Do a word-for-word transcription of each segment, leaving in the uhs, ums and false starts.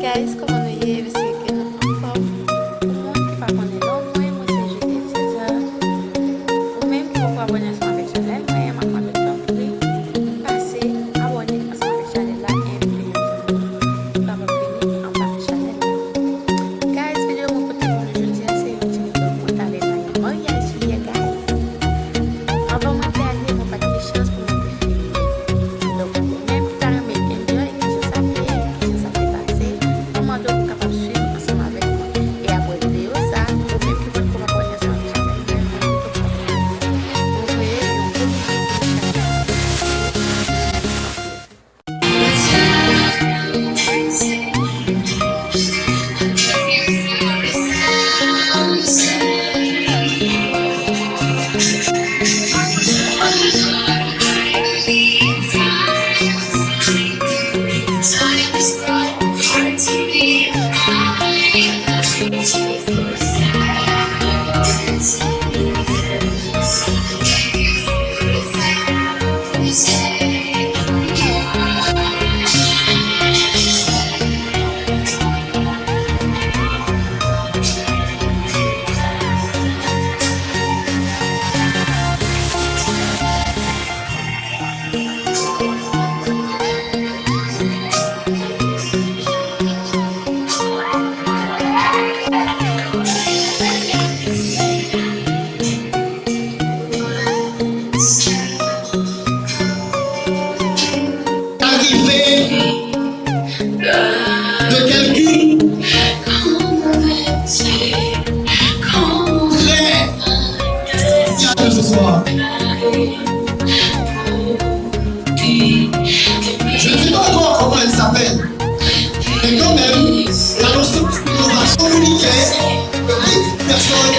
Guys, kòman nou ye? M espere ke nou anfòm. Pou moun ki pa konnen non mwen, mwen se Juliette César. Ou menm ki poko abòne ansanm avèk chanèl mwen an, m ap mande w tanpri pase abòne ansanm avèk chanèl la, envite yon moun pou kapab vini anba chanèl la. Guys, videyo mwen pote pou nou jodi a se yon ti videyo mwen t ale nan yon maryaj yè, guys. Anvan mwen te ale, mwen pa t gen chans pou mwen te filme. Donk, ou menm ki ta renmen enjoy kijan sa te ye, kijan sa te pase, mwen mande w pou w kapab swiv ansanm avèk mwen. E apre videyo sa, ou menm ki potko abòne ansanm avèk chanèl mwen, mwen envite w pou w kapab abòne. Mwen voye yon gwo bizou pou nou chak. Arive de kèlke trè spécial ce soir. Je ne sais pas encore comment elle s'appelle, mais quand même, elle a aussi nous a communiqué que dix personnes.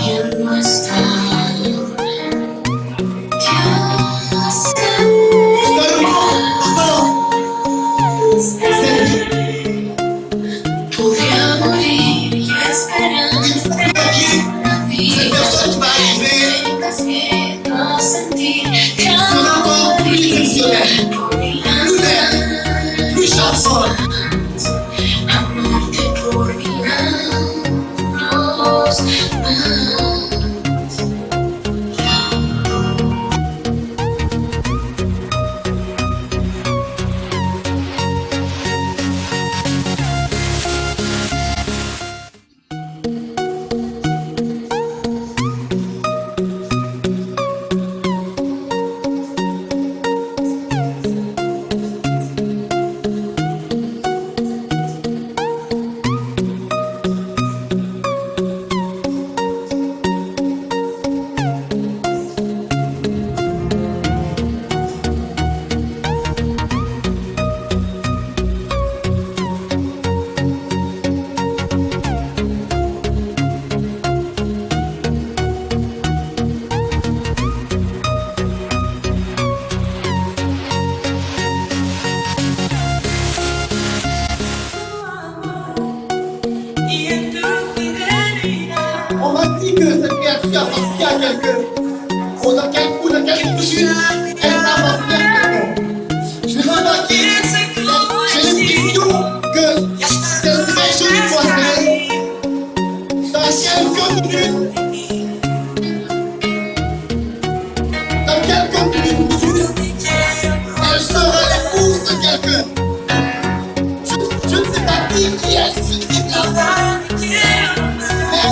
Seulement, c'est il faut que cette personne qui va arriver sera encore plus exceptionnelle, plus belle, plus charmante. On m'a dit que cette créature appartient à quelqu'un. Ou dans quelle, ou dans quelle culture elle appartient à quelqu'un. Je ne sais pas qui, mais j'ai l'impression que c'est une très jolie demoiselle. Dans quelques minutes, dans quelques minutes, elle sera l'épouse de quelqu'un. Je, je ne sais pas qui, qui est ce type-là. Mais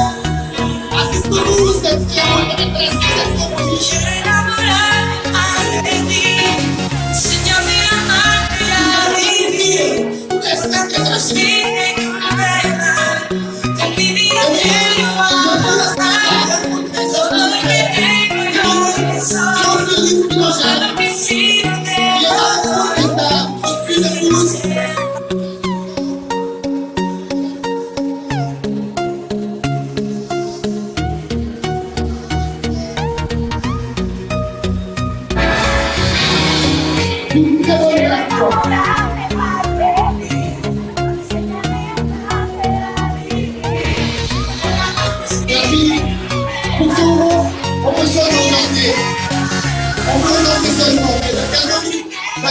assistons-nous cette cérémonie, cette cérémonie.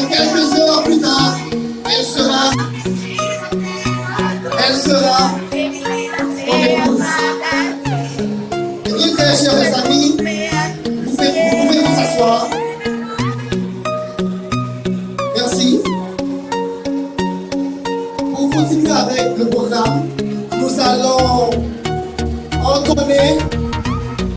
Quelques heures plus tard, elle sera, elle sera en épouse. Eh bien, très chers amis, vous pouvez, vous pouvez vous asseoir. Merci. Pour continuer avec le programme, nous allons ordonner